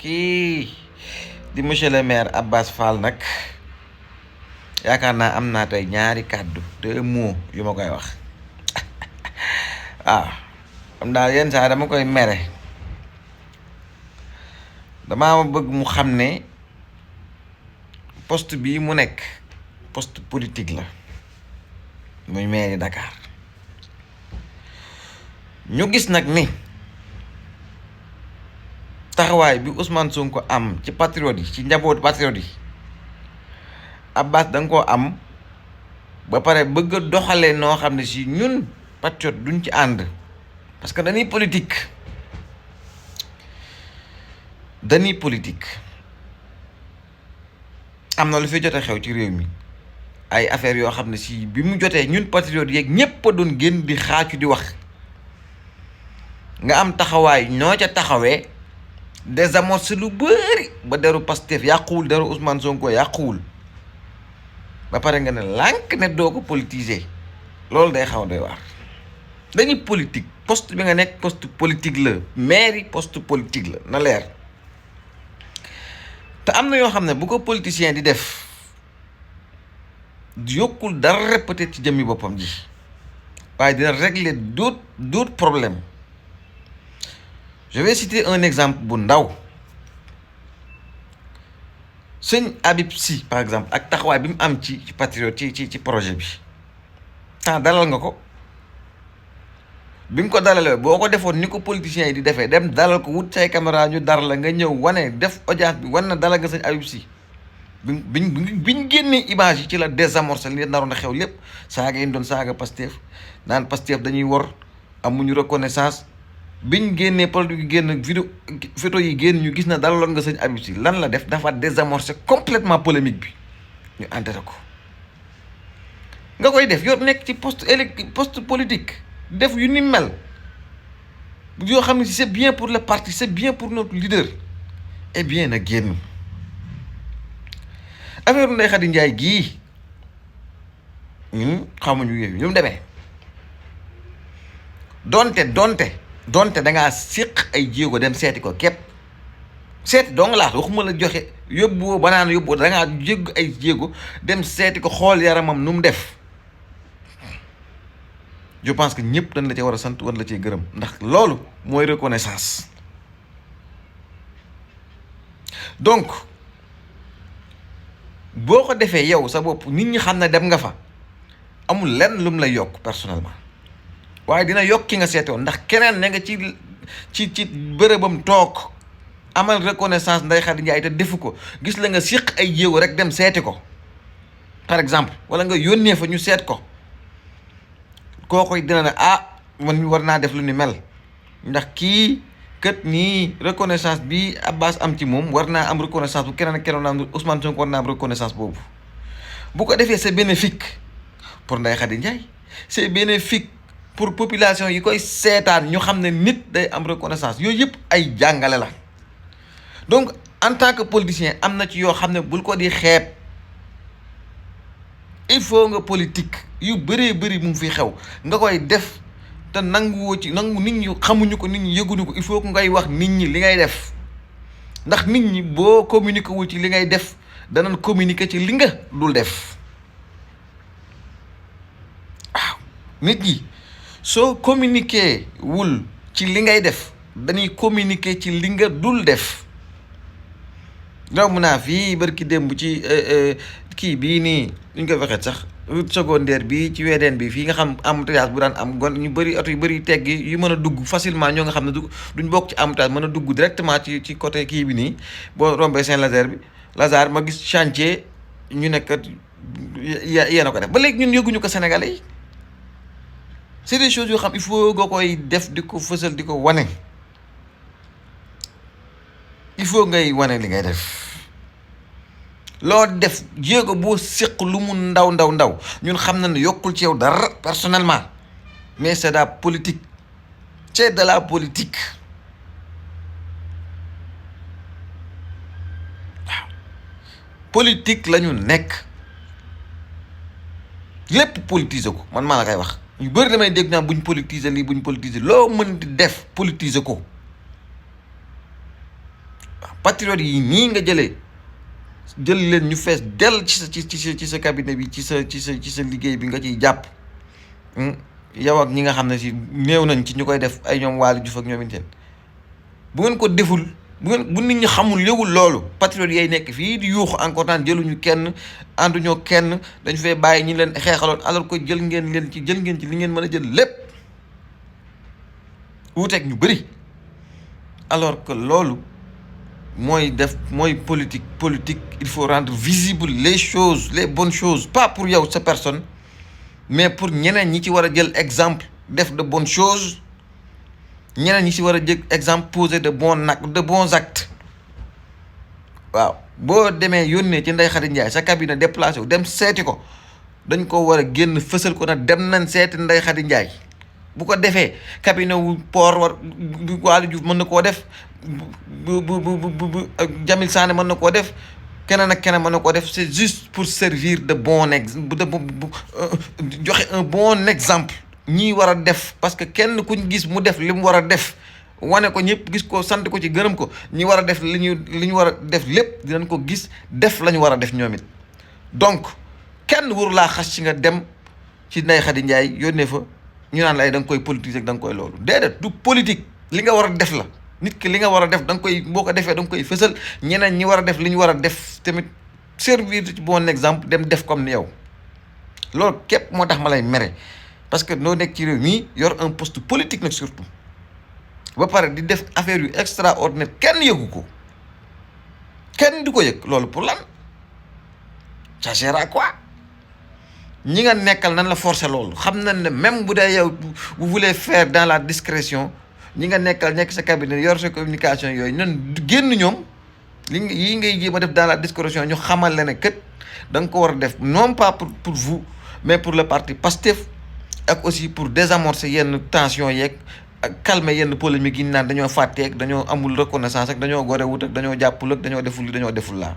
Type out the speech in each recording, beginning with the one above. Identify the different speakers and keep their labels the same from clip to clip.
Speaker 1: kii di monsieur le maire Abbas Fall nag yaakaar naa am naa tey ñaari kàddu 2 mots yu ma koy wax waaw am daal yenn saa dama koy mere damaa bëgg mu xam ne poste bii mu nekk poste politique la muy maire Dakar ñu gis nag ni taxawaay bi Ousmane Sonko am ci patriote yi ci njabootu patriote yi Abbas da nga koo am ba pare bëgg a doxalee noo xam ne si ñun patriote duñ ci ànd parce que dañuy politique am na lu fi jotee xew ci réew mi ay affaires yoo xam ne si bi mu jotee ñun patriote yeeg ñépp a doon génn di xaacu di wax nga am taxawaay ñoo ca taxawee désamorce lu bëri ba deru Pastef yàquwul deru Ousmane Sonko yàquwul ba pare nga ne lànk ne doo ko politiser loolu day xaw doy waar dañuy politique poste bi nga nekk poste politique la mairie poste politique la na leer te am na yoo xam ne bu ko politicien di def yokkul dara peut-être ci jëmmi boppam ji waaye dina régler d'autres problèmes. Je vais citer un exemple bu ndaw sëñ Habib Sy par exemple ak taxawaay bi mu am ci patriote ci projet bi dalal nga ko bi nga ko dalalee boo ko defoon ni ko politiciens yi di defee dem dalal ko wut say caméra ñu dar la nga ñëw wane def audience bi wan na dalal nga sëñ Habib Sy biñ génnee image yi ci la désamorcer li naroon a xew lépp saaga yi doon saaga Pastef naan Pastef dañuy wor amuñu reconnaissance biñ génnee produit yi génn photo yi génn ñu gis na dalaloon nga sëñ Habib Sy lan la def dafa désamorcer complètement polémique bi ñu enterré ko nga koy def yor nekk ci poste politique def yu ni mel yoo xam ne si c'est bien pour le parti c'est bien pour notre leader eh bien na génn affaire Ndeye Khady Ndiaye gii ñun xamuñu yooyu ñu mu demee donte dangaa séq ay jéego dem seeti ko képp seeti dong laa waxuma la joxe yóbbu banaan yóbbu dangaa jégg ay jéego dem seeti ko xool yaramam nu mu def je pense que ñëpp dañ la ci war a sant war la cee gërëm ndax loolu mooy reconnaissance donc boo ko defee yow sa bopp nit ñi xam ne dem nga fa amul lenn lu mu lay yokk personnellement waaye dina yokk ki nga seetoon ndax keneen ne nga ci bërëbam toog amal reconnaissance Ndeye Khady Ndiaye te defu ko gis la nga siq ay jéego rek dem seeti ko par exemple wala nga yónnee fa ñu seet ko kookoy dina ne man war naa def lu ni mel ndax kii kët nii reconnaissance bi Abbas am ci moom war naa am reconnaissance bu keneen ak keneen am Ousmane Sonko war naa am reconnaissance boobu bu ko defee c'est bénéfique pour Ndeye Khady Ndiaye c'est bénéfique pour population yi koy seetaan ñu xam ne nit day am reconnaissance yooyu yëpp ay jàngale la donc en tant que politicien am na ci yoo xam ne bul ko di xeeb il faut nga politique yu bëree bëri mu ngi fi xew nga koy def te nangu nit ñi xamuñu ko nit ñi yëguñu ko il faut que ngay wax nit ñi li ngay def ndax nit ñi boo communiqué wul ci li ngay def danañ communiquer ci li nga dul def waaw nit ñi soo communiqué wul ci li ngay def dañuy communiquer ci li nga dul def romb naa fii barki démb ci kii bii nii ñu koy waxee sax route secondaire bi ci weedeen bi fii nga xam embouteillage bu daan am gon ñu bëri oto yu bëri teggi yu mën a dugg facilement ñoo nga xam ne duñ bokk ci embouteillage mën a dugg directement ci côté kii bi nii boo rombee Saint-Lazare bi Lazare ma gis chantier ñu nekk yéen a ko def ba léegi ñun yëguñu ko Sénégalais yi c'est des choses yoo xam il faut nga koy def di ko fësal di ko wane il faut ngay wane li ngay def loo def jéego boo séq lu mu ndaw ñun xam na ne yokkul ci yow dara personnellement mais c'est de la politique c'est de la politique waaw politique la ñu nekk lépp politiser ko man maa la koy wax ñu bëri damay dégg naa buñ politiser lii buñ politiser loo mën di def politiser ko patriote yi nii nga jël leen ñu fees dell ci sa cabinet bi ci sa liggéey bi nga ciy jàpp yow ak ñi nga xam ne si néew nañ ci ñu koy def ay ñoom Waly Diouf ak ñoom itam bu ngeen ko deful bu nit ñi xamul yëgul loolu patriote yay nekk fii di yuuxu encore naan jëluñu kenn ànduñoo kenn dañ fay bàyyi ñi leen xeexaloon alors que jël ngeen ci li ngeen mën a jël lépp wuuteeg ñu bëri alors que loolu mooy politique il faut rendre visible les choses, les bonnes choses, pas pour yow sa personne mais pour ñeneen ñi ci war a jël exemple def de bonnes choses, ñeneen ñi ci war a jël exemple poser de bons actes. waaw boo demee yónnee ci Ndeye Khady Ndiaye sa cabinet déplacé wu dem seeti ko dañ ko war a génn fësal ko nag dem nañ seeti Ndeye Khady Ndiaye bu ko defee cabinet wu port war Waly Diouf mën na koo def bu Jamil Sané mën na koo def keneen ak keneen mën na koo def c'est juste pour servir de joxe un bon exemple ñii war a def parce que kenn kuñ gis mu def li mu war a def wane ko ñëpp gis ko sant ko ci gërëm ko ñi war a def li ñu war a def lépp dinañ ko gis def la ñu war a def ñoom it donc kenn waru laa xas ci nga dem ci Ndeye Khady Ndiaye yónnee fa ñu naan lay da nga koy politique da nga koy loolu déedéet du politique li nga war a def la nit ki li nga war a def da nga koy boo ko defee da nga koy fësal ñeneen ñi war a def li ñu war a def tamit servir ci bon exemple dem def comme ni yow loolu képp moo tax ma lay mere parce que noo nekk ci réew mi yor un poste politique nag surtout ba pare di def affaire yu extraordinaire kenn yëgu ko kenn du ko yëg loolu pour lan ça sert à quoi ñi nga nekkal nan la forcer loolu xam nañ ne même bu dee yow vous voulez faire dans la discrétion ñi nga nekkal nekk sa cabinet yor sa communication yooyu nan génn ñoom yii ngay jéem a def dans la discrétion ñu xamal la ne kët da nga ko war a def non pas pour vous mais pour le parti Pastef ak aussi pour désamorcer yenn tension yeeg ak calmer yenn polémique yi ñu naan dañoo fàtteeg dañoo amul reconnaissance ak dañoo gore wut ak dañoo jàppul ak dañoo deful li dañoo deful laa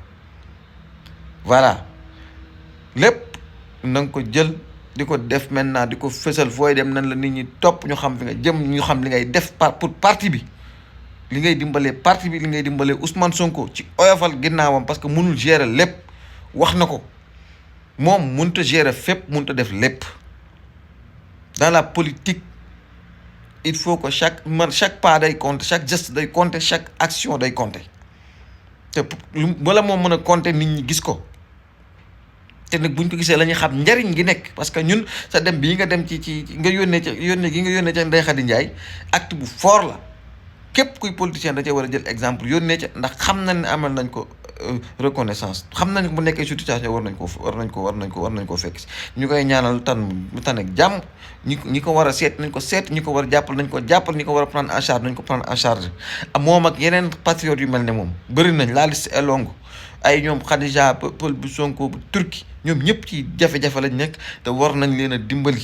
Speaker 1: voilà lépp na nga ko jël di ko def maintenant di ko fësal fooy dem nan la nit ñi topp ñu xam fi nga jëm ñu xam li ngay def pour parti bi li ngay dimbalee parti bi li ngay dimbalee Ousmane Sonko ci oyofal ginnaawam parce que mënul gérer lépp wax na ko moom mënut a gérer fépp mënut a def lépp dans la politique il faut que chaque pas day compter chaque geste day compter chaque action day compter te bala moo mën a compter nit ñi gis ko te nag buñ ko gisee la ñuy xam njariñ gi nekk parce que ñun sa dem bii nga dem ci nga yónnee ca Ndeye Khady Ndiaye acte bu fort la képp kuy politicien da cee war a jël exemple yónnee ca ndax xam nañ ne amal nañ ko reconnaissance xam nañ bu nekkee situation war nañ ko fekk ñu koy ñaanal mu tan ak jàmm ñi ko war a seet nañ ko seet ñi ko war a jàppal nañ ko jàppal ñi ko war a prendre en charge nañ ko prendre en charge moom ak yeneen patriotes yu mel ne moom bëri nañ la liste est longue ay ñoom Khadija Pël bu Sonko bu Turquie ñoom ñëpp ci jafe-jafe lañ nekk te war nañ leen a dimbali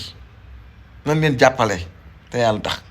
Speaker 1: nañ leen jàppale te yàlla tax